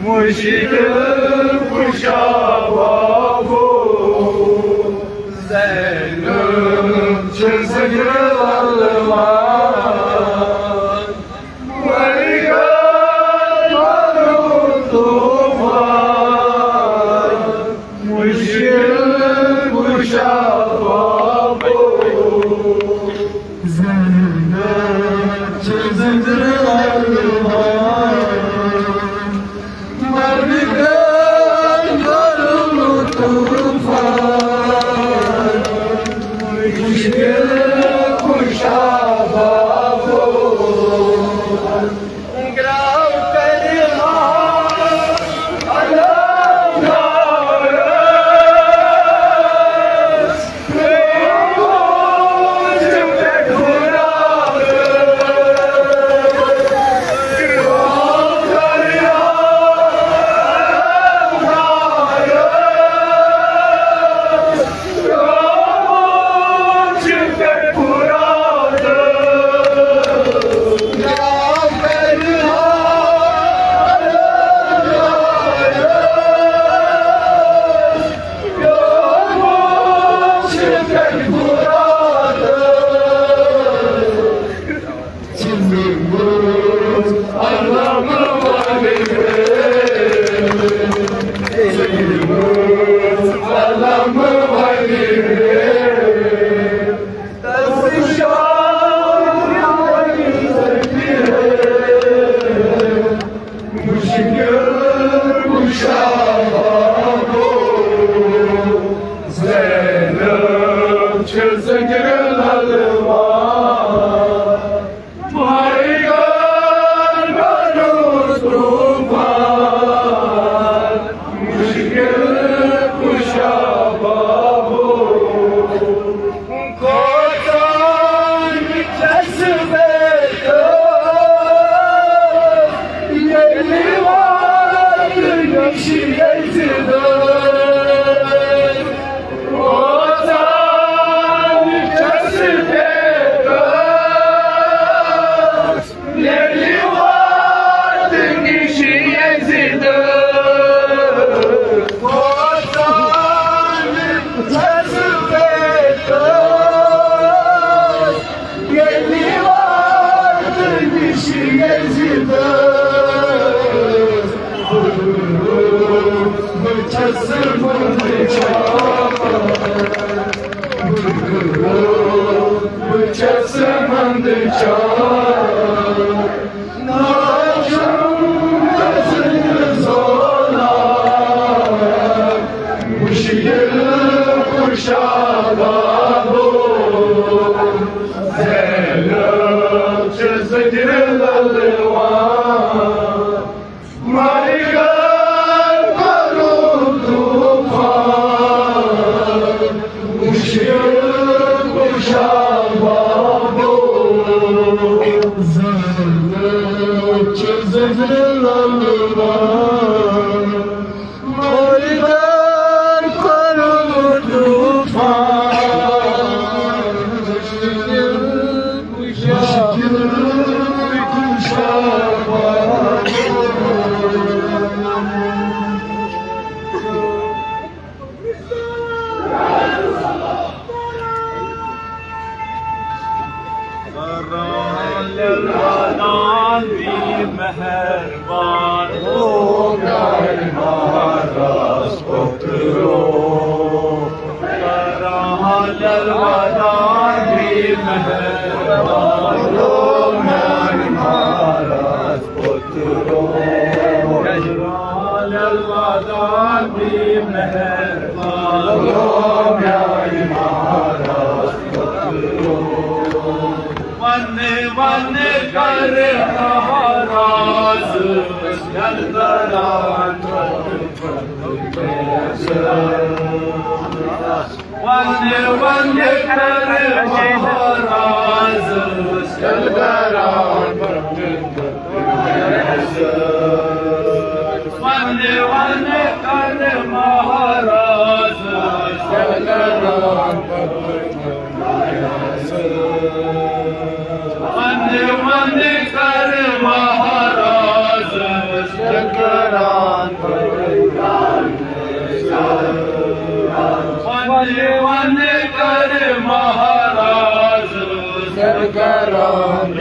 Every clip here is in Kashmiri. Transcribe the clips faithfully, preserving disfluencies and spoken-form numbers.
مشکل کشا بابو، زینب چھِ زِندٕ لَلہٕ ماے۔ مشکل کشا بابو، زینب چھِ زِندٕ لَلہٕ ماے۔ سمند چار ناچم زندگی زولا، مشکل کشا بابو، زینب چه زجر للوان. مارگان پرو طوفان، مشکل کشا بابو، زینب چه زجر للوان. مارگان پرو طوفان، مشکل کشا بابو. کران الوداع بی مہربان، او میانہِ مہراز پترو. کران الوداع بی مہربان، او میانہِ مہراز پترو. کران الوداع بی مہربان، او میانہِ مہراز پترو. ونہِ ونہِ کر مہراز، یلدران. ونہِ ونہِ کر مہراز، یلدران. ونہِ ونہِ کر مہراز، یلدران. ونہِ ونہِ کر مہراز، یلدران. ونہِ ونہِ کر مہراز، یلدران.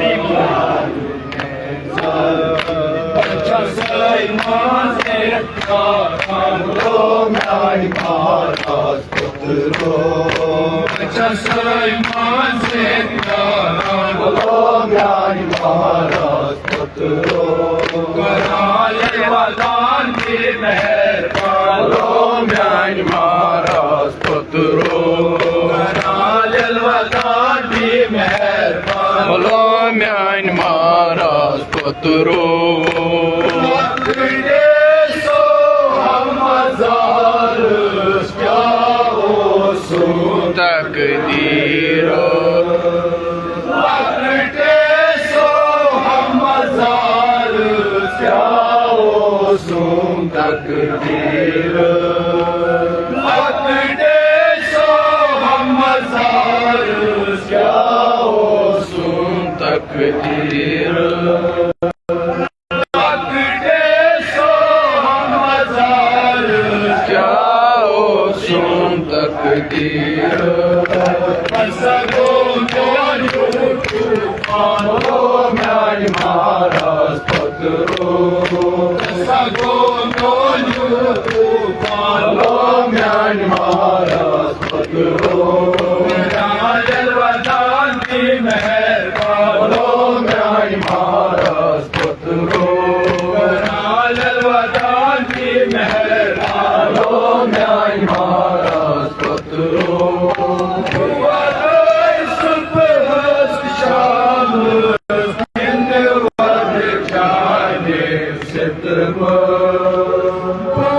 بہٕ چھسے منٛزٕ پیاران، او میانہِ مہراز پترو. بہٕ چھسے منٛزٕ پیاران، او میانہِ مہراز پترو. کران الوداع بی مہربان، او میانہِ مہراز پترو. کران الوداع بی مہربان، او میانہِ مہراز پترو. لۄکٹے سوہم مزارس کیٛاہ اوسُم تقدیٖر. لۄکٹے سوہم مزارس کیٛاہ اوسُم تقدیٖر. لۄکٹے سوہم مزارس کیٛاہ اوسُم تقدیٖر. لۄکٹے سوہم مزارس کیٛاہ اوسُم تقدیٖر. سا گوٚو میون طوفان، او میانہِ مہراز پترو. سا گوٚو میون طوفان، او میانہِ مہراز پترو. کران الوداع بی مہربان، او میانہِ مہراز پترو. کران الوداع بی مہربان، او میانہِ مہراز پترو. وۄتھے صبحس شامس، یِنہٕ وۄتھٕ چانہِ ستمہٕ.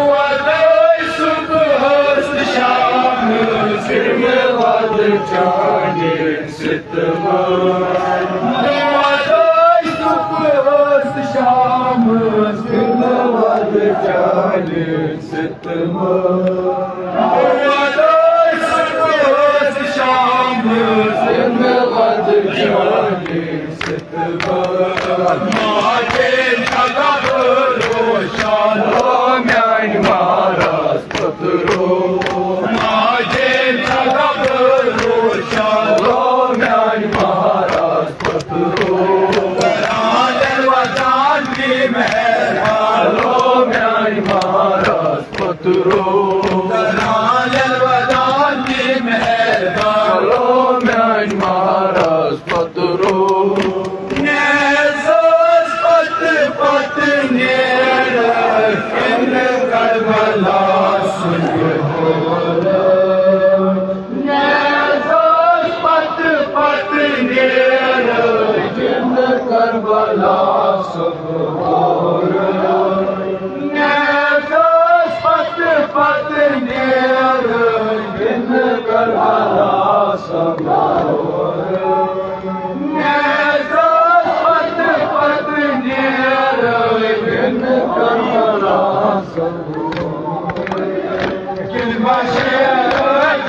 وۄتھے صبحس شامس، یِنہٕ وۄتھٕ چانہِ ستمہٕ. وۄتھے صبحس شامس، یِنہٕ وۄتھٕ چانہِ ستمہٕ. وۄتھے صبحس شامس، یِنہٕ وۄتھٕ چانہِ ستمہٕ. ماجہِ جگہ روشن، او میانہِ مہراز پترو. ماجہِ جگہ روشن، او میانہِ مہراز پترو. کران الوداع بی مہربان، او میانہِ مہراز پترو. کران الوداع بی مہربان، او میانہِ مہراز کربلا سکور۔ نیزس پتہٕ پتہٕ نیرٕ بِن کربلا سکور۔ نیزس پتہٕ پتہٕ نیرٕ بِن کربلا سکور۔ کِنہٕ بشیر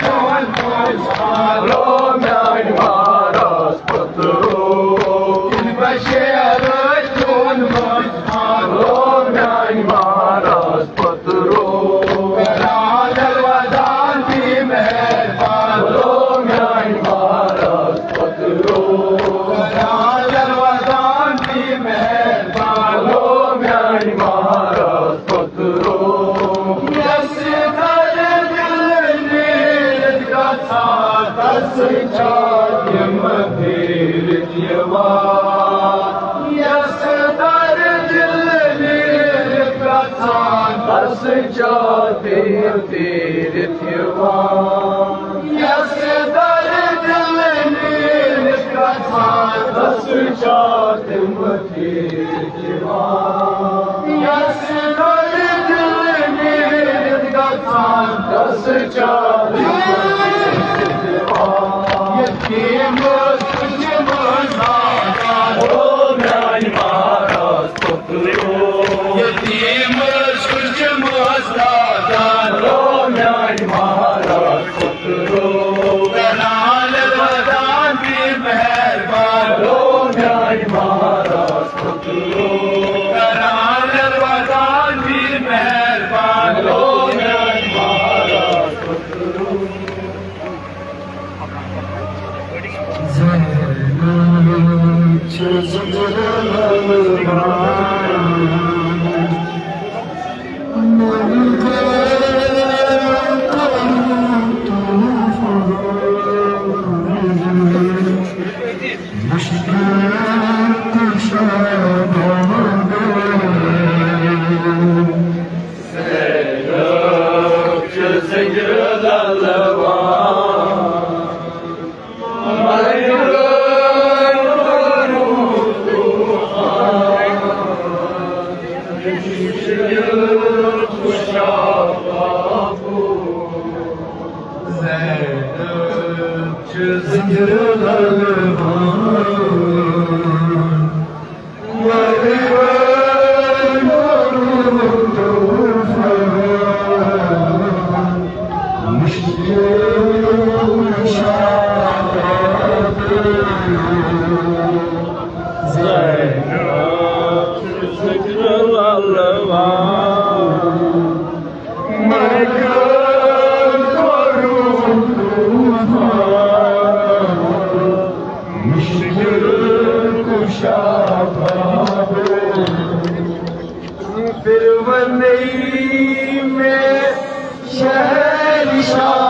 چون پوٚز لو میانہِ مارس پترو۔ کِنہٕ بشیر چون پوٚز لو میانہِ مارس پترو۔ کران الوداع دی مہربان لو میانہِ مارس پترو۔ کران الوداع دی مہربان لو میانہِ مارس پترو۔ یس در دل نیرِتھ گژھان، تس چھا تِم پھیرِتھ یِوان۔ یس در دل نیرِتھ گژھان، تس چھا تِم پھیرِتھ یِوان۔ یس در دل نیرِتھ گژھان، تس چھا تِم پھیرِتھ یِوان۔ یس در دل نیرِتھ گژھان، تس چھا تِم پھیرِتھ یِوان۔ یتیم ٲس کُچہِ منٛز آسان، او میانہِ مارس پترو۔ یتیم ٲس کُچہِ منٛز آسان، او میانہِ مارس پترو۔ کران الوداع دی مہربان لو میانہِ مارس پترو۔ کران الوداع دی مہربان لو میانہِ مارس پترو۔ زینب چھِ زنجیرن منٛز۔ پھر ونے میں شہر شاہ